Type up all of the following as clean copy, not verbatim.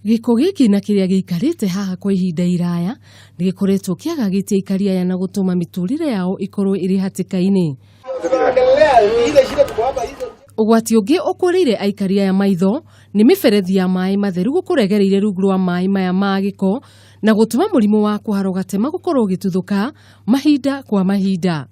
Gĩko gĩkĩ na kĩrĩa gĩikarĩte haha kwa ihinda iraya nĩ gĩkoretwo kĩagagĩtie aikari aya na gũtũma mĩtũrĩre yao ĩkorwo ĩrĩ hatĩka-inĩ. Ũgwati ũngĩ ũkũrĩire aikari aya maitho nĩ mĩberethi ya maĩ matheru gũkorwo ĩgereire rungu rwa maĩ maya ma gĩko na gũtũma mũrimũ wa kũharwo gatema gũkorwo ũgĩtuthũka mahinda kwa mahinda.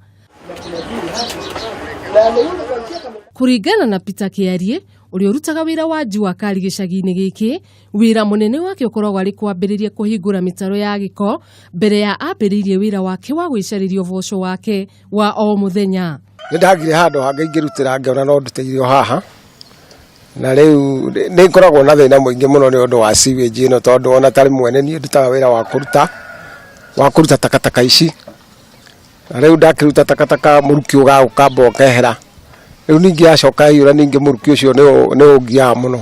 Kũringana na Peter Kĩarie, ũrĩa ũrutaga wĩra wa jua kali gĩcagi-inĩ gĩkĩ, wĩra mũnene wake ũkoragwo arĩ kwambĩrĩria kũhingũra mĩtaro ya gĩko mbere ya ambĩrĩirie wĩra wake wa gwĩcarĩria ũboco wake wa o mũthenya. Nĩ ndagire handũ hangĩ ingĩrutĩra, ngĩona no ndute irio haha. Na rĩu nĩ ngoragwo na thĩna mũingĩ mũno nĩ ũndũ wa sewage ĩno, tondũ ona tarĩ mwene niĩ ndutaga wĩra wa kũruta takataka ici. Na rĩu ndakĩruta takataka, mũrukĩ ũgagũkamba ũkehera. Rĩu ningĩ yacoka yaiyũra, ningĩ mũrukĩ ũcio nĩ ũngiaga mũno.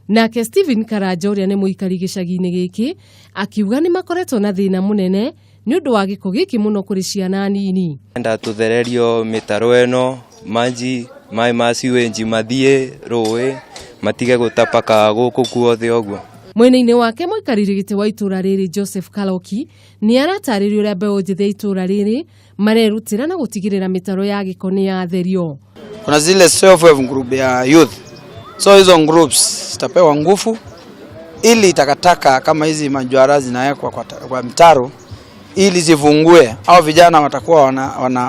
Nake Stephen Karanja, ũrĩa nĩ mũikari gĩcagi-inĩ gĩkĩ, akiuga nĩ makoretwo na thĩna mũnene nĩ ũndũ wa gĩko gĩkĩ, mũno kũrĩ ciana nini. Enda tũthererio mĩtaro ĩno, maji maĩ ma sewage mathiĩ rũĩ, matige gũtapaka gũkũ guothe ũguo. Mwena-inĩ wake, mũikarĩri gĩtĩ wa itũra rĩrĩ Joseph Kaloki nĩ aratarĩria ũrĩa mbeũ njĩthĩ ya itũra rĩrĩ marerutĩra na gũtigĩrĩra mĩtaro ya gĩko nĩ yatherio. Kuna zile self help group ya youth, so hizo groups zitapewa nguvu ili takataka kama hizi manjwara zinawekwa kwa mtaro ili zifungue, au vijana watakuwa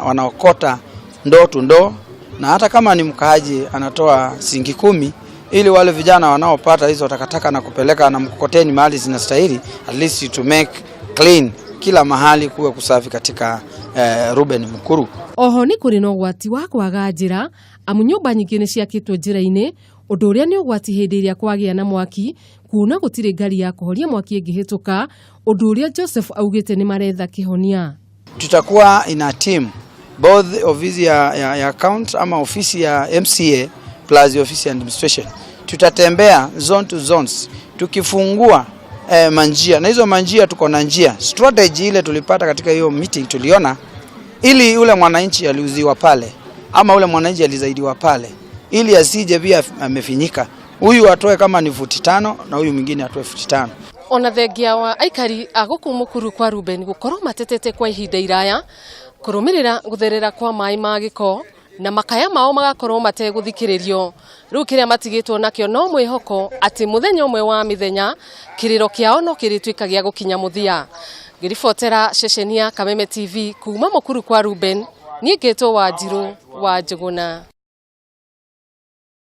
wanaokota ndoo tu ndoo, na hata kama ni mkaaji anatoa shilingi 10 ili wale vijana wanaopata hizo takataka na kupeleka na mkokoteni mahali zinastahili, at least to make clean kila mahali kuwe kusafi katika Ruben Mukuru. Oho nĩ kũrĩ na ũgwati wa kwaga njĩra, amu nyũmba nyingĩ nĩ ciakĩtwo njĩra-inĩ, ũndũ ũrĩa nĩ ũgwati hĩndĩ ĩrĩa kwagĩa na mwaki, kuona gũtirĩ ngari ya kũhoria mwaki ĩngĩhĩtũka, ũndũ ũrĩa Joseph augĩte nĩ maretha kĩhonia. Tutakuwa ina team both ofisi ya account ama ofisi ya MCA plus ofisi ya administration. Tutatembea zone to zones tukifungua manjia, na hizo manjia tuko na njia strategy ile tulipata katika hiyo meeting, tuliona ili ule mwananchi aliuziwa pale ama ule mwananchi alizaidiwa pale, ili asije pia amefinyika, huyu atoe kama ni futi 5 na huyu mwingine atoe futi 5. Ona thengia wa aikari a gũkũ Mũkuru kwa Ruben gũkorwo matetete kwa ihinda iraya kũrũmĩrĩra gũtherera kwa maĩ ma gĩko na makaya mao magakorwo mategũthikĩrĩrio, rĩu kĩrĩa matigĩtwo nakĩo no mwĩhoko atĩ mũthenya ũmwe wa mĩthenya kĩrĩro kĩao no kĩrĩtuĩka gĩa gũkinya mũthia. Ngĩribotera ceceni ya Kameme TV kuma Mũkuru kwa Ruben, niĩ ngĩtwo Wanjirũ wa Njũgũna.